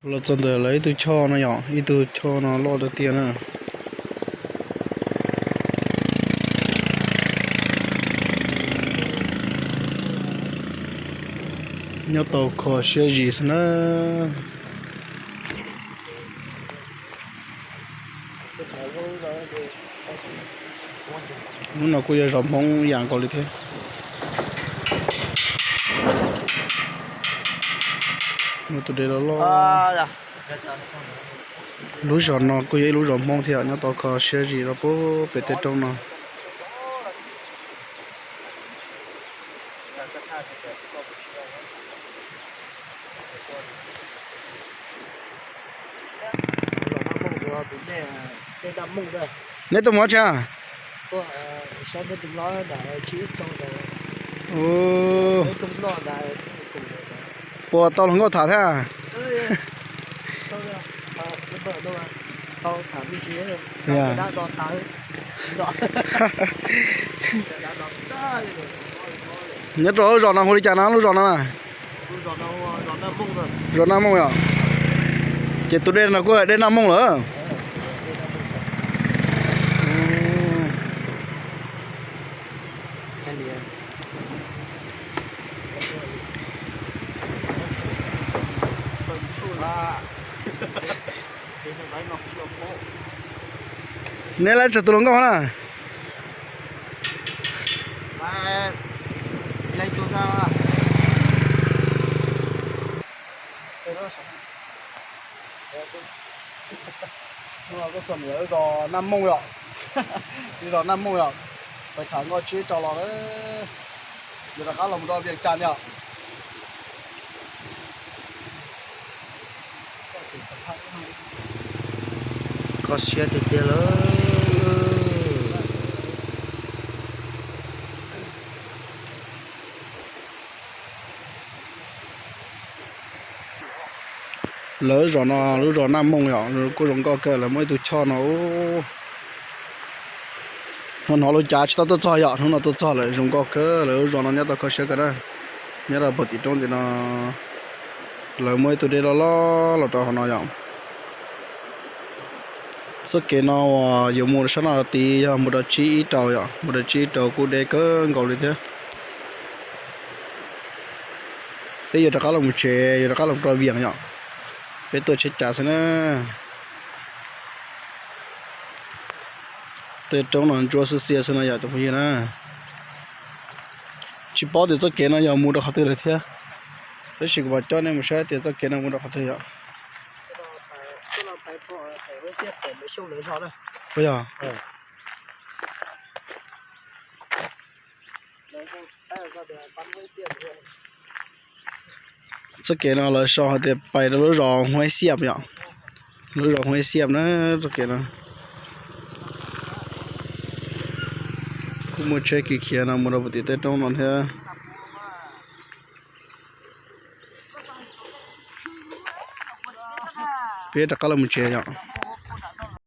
Los txog ntawm lawv ib tug choj no yom, ib tug choj no loj tiag tiag na. Nyob tau kho siab zis xwb na. Lub no kuj yog zos Hmoob ib yam nkaus li thiab. Muaj tus dej loj loj. Lub zos no kuj yog ib lub zos Hmoob thiab, nyob tau kho siab zis rau pem tej roob no. Neb tuaj mus dab tsi? Puas tau hluas nkauj tham thiab? Nyob rau lub zos no hu li cas no, lub zos no na? Zos Naj Mooj yom. Ces tus dej no kuj dej Naj Mooj lawm. Neb lawv tsawg tus hluas nkauj na? Tuaj txog lawv zos Naj Mooj yom, lawv zos Naj Mooj yom, pais tham nkauj tsib rau los lawm, yuav rov qab los mus rau Vias Cas yom. Kho siab tiag tiag lawm. Lawv zos no lub zos Naj Mooj yom, kuj zoo nkauj kawg, lawv muaj ib tug choj no. Hnub no lub cav tsis tau tuaj txog yom, hnub no tuaj txog lawm, zoo nkauj kawg, lawv lub zos no nyob tau kho siab kawg na. Nyob rau pem tim roob tim no, lawv muaj ib tug dej loj loj los rau hauv no yom. Txoj kev no uas yuav mus sab no tid yog mus rau tsib ib rau yom, mus rau tsib ib rau kuj deb kawg nkaus li thiab. Peb yuav rov qab los mus tsev, yuav rov qab los rau Vias yom. Peb tuaj tsheb cav xwb na. Tej roob no ntsuab xwb xiab xwb no yom cov phooj ywg na. Tsis paub tias txoj kev no yog mus rau qhov twg lawm thiab, tab sis kuv mam coj nej mus saib tias txoj kev no mus rau qhov twg yom. Ua yog, txoj kev no lawv sau hais tias pais rau lub zos Huaib Xiam yom, lub zos Huaib Xiam na. Txoj kev no kuj muaj tsheb kis khiav no mus rau pem tim tej roob no thiab. Peb rov qab los mus tsev yom.